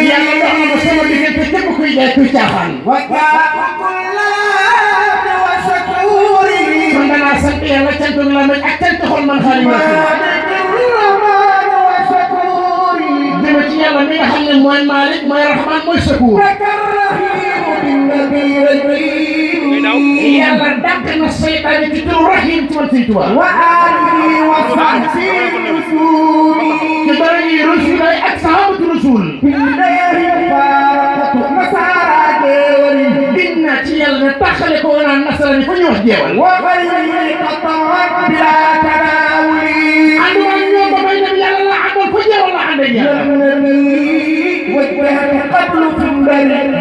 yàlla dox na ba sama diggante képp kuy dee kuy caaxaan. kon danaa sant yàlla cant la nag ak cant xol man Xaadimu Rasuul. jëme ci yàlla mi nga xam ne mooy Maalik mooy Rahmaan mooy Sakuur. yàlla dàq na seytaane ci turu Rahiim ci man Sëñ Tuubaa. ci dara yi Rasuul ak sahabatu Rasuul. gis naa ci yàlla ne taxale ko naan nasaraan fa ñu wax jeewal. ànduma ak ñoom ba may dem yàlla la àndoon fa jeewal la ànd ak yàlla.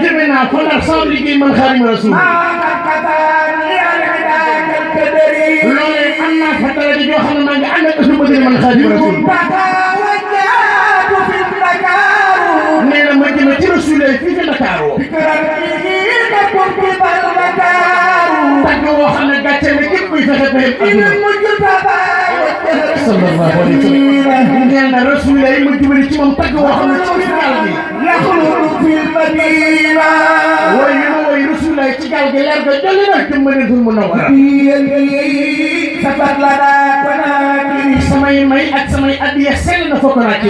jëme naa fa ndax sama liggéey man Xaadimu Rasuul. loolee am naa fa dara di joo xam ne maa ngi ànd ak ëpp bëgg man Xaadimu Rasuul. nee na ma jëme ci Rasuul fii fi Ndakaaru. tàgg woo xam ne gàcce la képp kuy fexe pexe adduna. sallallahu alayhi wa sallam. nee na Rasuul ma jubali ci moom tàgg woo xam ne ci gaal gi. woy yu ma woy Rasuul ci gaal gi leer ga jolli na jëm Madinatul Munawwara. samay may ak samay addiya sell na fokk naa ci.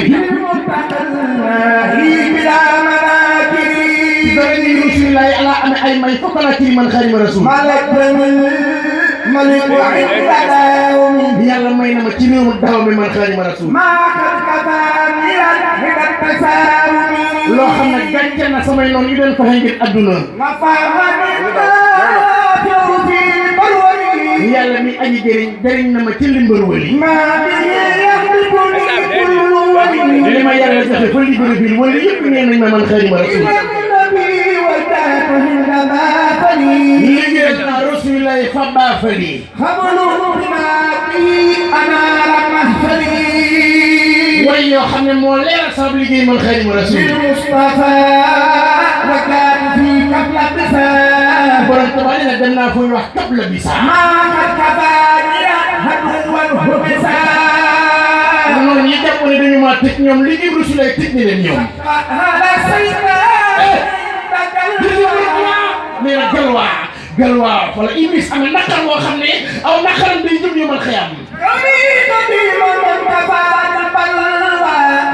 daraja Rasulillahi ala am ay may fokk naa ci man Xaadimu Rasuul. yàlla may na ma ci réew mi daaw mi man Xaadimu Rasuul. loo xam ne gàncax na samay noonu yu doon fexe ngir adduna. yàlla mi aji jëriñ na ma ci limbar wali. li ma yàlla joxe fa libéré bi wala yëpp nee nañ ma man Xaadimu Rasuul. liggéey naa Rasulillahi fa baafali. way yoo xam ne moo leeral sama liggéey man Xaadimu Rasuul. borom Tuubaa nee na dem naa fu ñuy wax Kabla Bisa. noonu ñi jàpp ne dañu maa tëj ñoom liggéey Rasulillahi tëj ni leen ñoom. nee na galwaa wala Iblis am na naqar boo xam ne aw naqaram day jëm yomal xiyaam.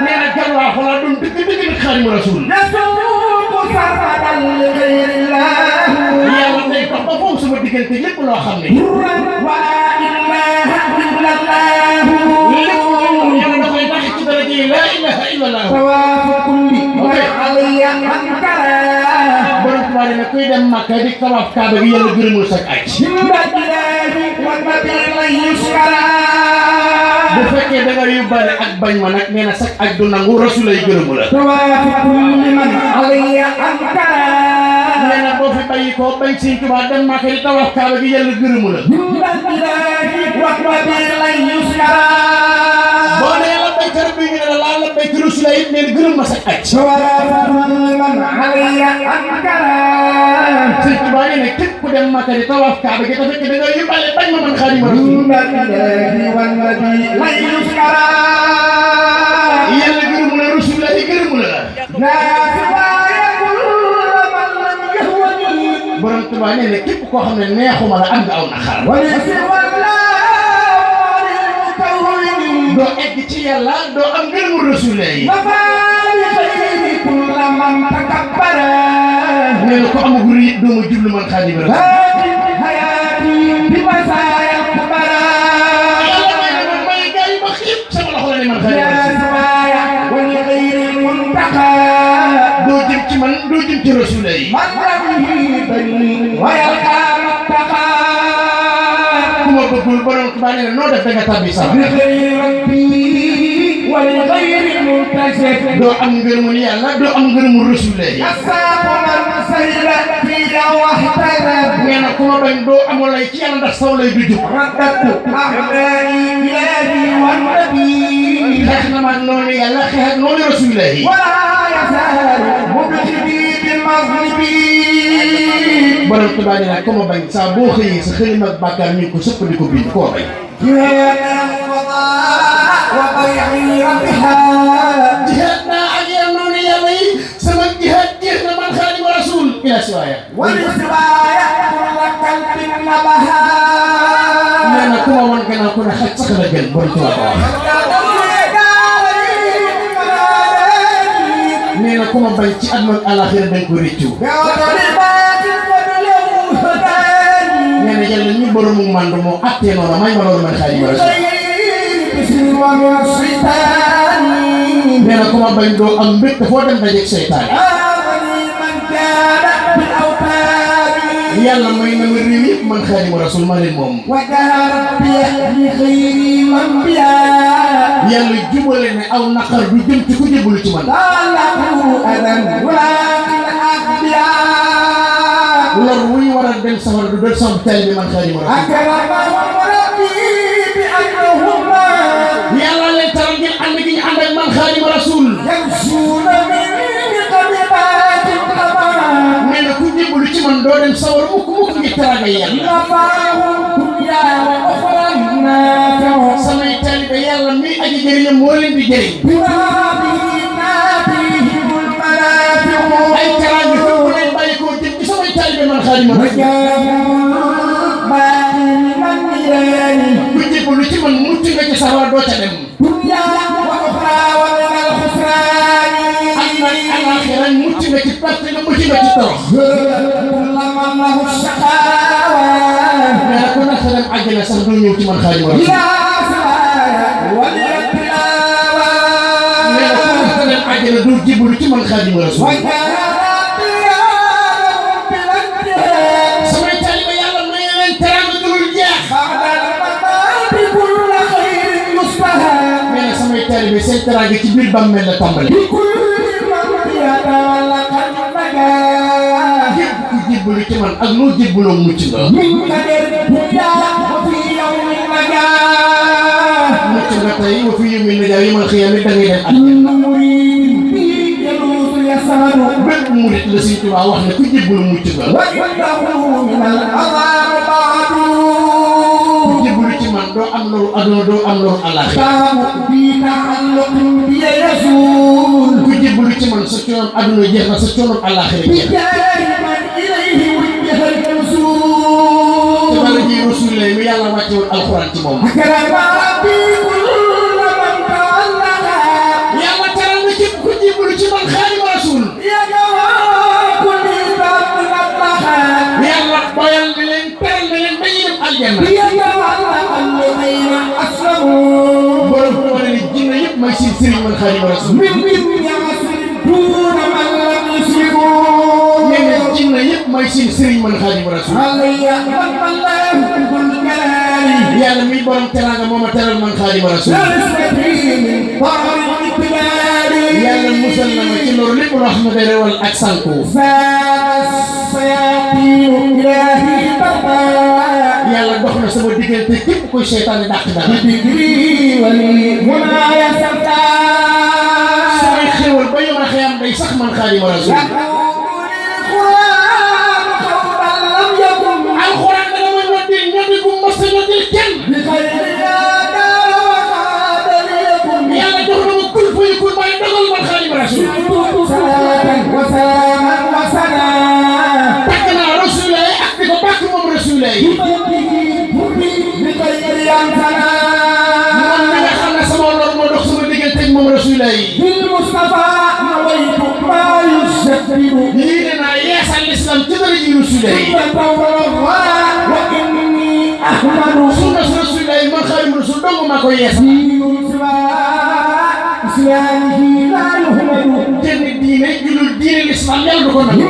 nee na galwaa wala doon dëgg Xaadimu Rasuul. yàlla day dox ba foofu sama diggante lépp loo xam ne. yàlla da koy tax ci daraja yi laa ilaha illallah. borom Tuubaa ne kuy dem Makka di tawaaf Kaaba gi yàlla gërëmul sag aj. bu fekkee da nga yóbbaale ak bañ ma nag nee na sag aj du nangu Rasuul lay gërëmu la. nee na boo fi bàyyi ko bañ Sëñ Tuubaa dem Makka di tawaaf Kaaba gi yàlla gërëmu la. boo nee la béykat bi ñu ne la laal la béykat Rasuul it nee na gërëm ma sag aj. Sëñ Tuubaa nee na képp ku dem Makka di tawaaf Kaaba gi te fekk da nga yóbbaale bañ ma man Xaadimu Rasuul. yàlla gërëmu la Rasuul la gërëmu la. borom Tuubaa nee na képp koo xam ne neexuma la am nga aw naqar. doo egg ci yàlla doo am ngërëmu Rasuul yi. nee na ko amagul it doo ma jublu man Xaadimu Rasuul. yàlla may na man may gaa yu baax yëpp sama loxo la ne man Xaadimu Rasuul. doo jëm ci man doo jëm ci Rasuul yi. ku ma bëggul borom Tuubaa nee na noo def da nga tàbbi sama. doo am ngërëmu yàlla doo am ngërëmu Rasuul yi. nee na ku ma bañ doo amul lay ci yàlla ndax saw lay du jub. xeex na ma ak noonu yàlla xeex ak noonu Rasuul yi. borom Tuubaa nee na ku ma bañ saa boo xëyee sa xëy mag bàkkaar ñu ko sëpp di ko bind koo bañ. وبيعي ربها جهادنا أجيال نوني يلي سمك جهاد جهنا من خادم رسول إلى سوايا ولسوايا كل قلب نبها نانا كما وان كنا كنا حد سخنا جن بريتوا نانا كما بنتي أدمك على خير بن كوريتو نانا جل ني بروم ماندو مو أتينا ولا ما يمرو من خادم رسول نانا كما بندو أمبت فودن بجك سيطان yàlla may na ma réew yëpp man Xaadimu Rasuul ma leen moom yàlla jubale ne aw naqar du jëm ci ku jébbalu ci man lor wuy war a dem safara du dal sama taalibe man Xaadimu Rasuul yàlla leen taral ngeen ànd gi ñu ànd ak man Xaadimu Rasuul nee na ku jébbalu ci man doo dem sawar mukk mukk ngi teraanga yàlla samay taalibe yàlla mi aji jëriñ moo leen di jëriñ ay teraanga fu mu leen bàyyi koo jëm ci samay taalibe man Xaadimu Rasuul ku jébbalu ci man mucc nga ci sawar doo ca dem alaxira mucc nga ci perte nga mucc nga ci torox mais ku nekk dem àjjana sax doo ñëw ci man Xaadimu Rasuul mais ku nekk dem àjjana doo jébbalu ci man Xaadimu Rasuul samay taalibe yàlla may leen teraanga dul jeex mais samay taalibe seen teraanga ci biir bàmmeel la tàmbale képp ku jébbalu ci man ak noo jébbaloo mucc nga mucc nga tey wa fi yawmin najaa yawmal qiyaama da ngay dem àjjana bépp murit la Sëñ Tuubaa wax ne ku jébbalu mucc nga ku jébbalu ci man doo am loru àdduna doo am loru àllaaxira ku jébbalu ci man sa coono àdduna jeex na sa coono àllaaxira jeex te bala ji Rasulullah mi yàlla wàcce woon alxuraan ci moom yàlla teral na képp ku jébbalu ci man Xaadimu Rasuul yàlla boyal na leen teral na leen ba ñu dem aljanna borom ko wane ni jinne yëpp may seen sëriñ man Xaadimu Rasuul ñeneen jinne yëpp may seen sëriñ man Xaadimu Rasuul yàlla mi borom teraanga moo ma teral man Xaadimu Rasuul yàlla musal na ma ci loolu lépp loo xam ne day rewal ak sànku yàlla dox na sama diggante képp koy seytaane dàq dara samay xéwal ba yow a xëyam day sax man Xaadimu Rasuul alxuraan dana ma ñoddil ñoddi bu mos a ñoddil kenn yàlla jox na ma kul fu ñu kul may dogal man Xaadimu Rasuul tàgg naa Rasulullah ak di ko bàkk moom Rasulullah moom mi nga xam ne sama lor moo dox sama diggante ak moom Rasulullah lii dinaa yeesal l'islam ci dara ji Rasulullah sunna Rasulullah man Xaadimu Rasuul dong maa ko yeesal kenn diine julul diine l'islam yàlla du ko nangu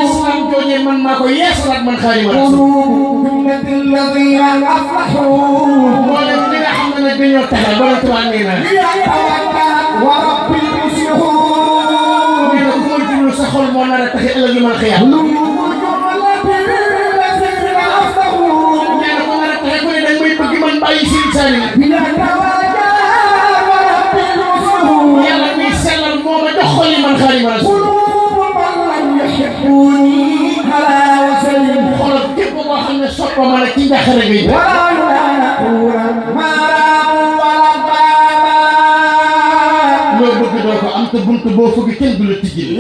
l'islam joojee man maa ko yeesalaat man Xaadimu Rasuul moo leen ñi nga xam ne nag dañoo taxe ba la tuwaa nee na ku ma jublu sa xol moo nar a taxe ëllëg man xiyaam nee na ko nar a taxe ku ne dañ may bëgg man bàyyi seen saani yàlla muy sellal moo ma jox xol yi man Xaadimu Rasuul xolal képp koo xam ne sopp ma nag ci njàqare ngay te buntu boo fëgg kenn du la tijjil.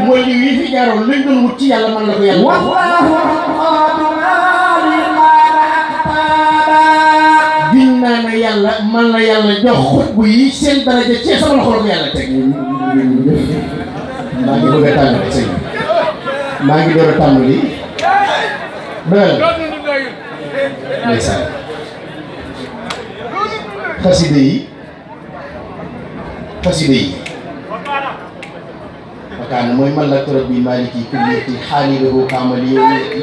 mooy li yi fi jaaroon luñ doon wut ci yàlla man la ko yàlla. giñ naa ne yàlla man la yàlla jox xutbu yi seen daraja ci sama loxo la ko yàlla teg. maa ngi bëgg a tàmbali sëñ maa ngi door a tàmbali. ndeysaan xaside yi wakaana mooy man la torop bi maliki kulliyati xaalilahu kaamali yowmiyati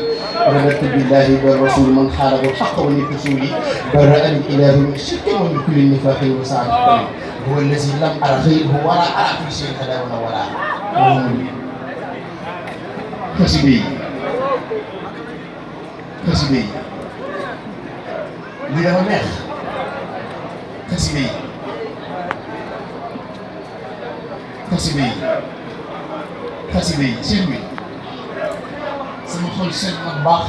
radatu billahi wa rasul man xaarahu xaqa wa nit rasuli bara an ilahi min shirki wa min kulli nifaqin wa saati kari huwa allazi lam ara xayruhu wala ara fi shay xadawana wala xaside yi li dafa neex xaside yi seen bi sama xol seet na baax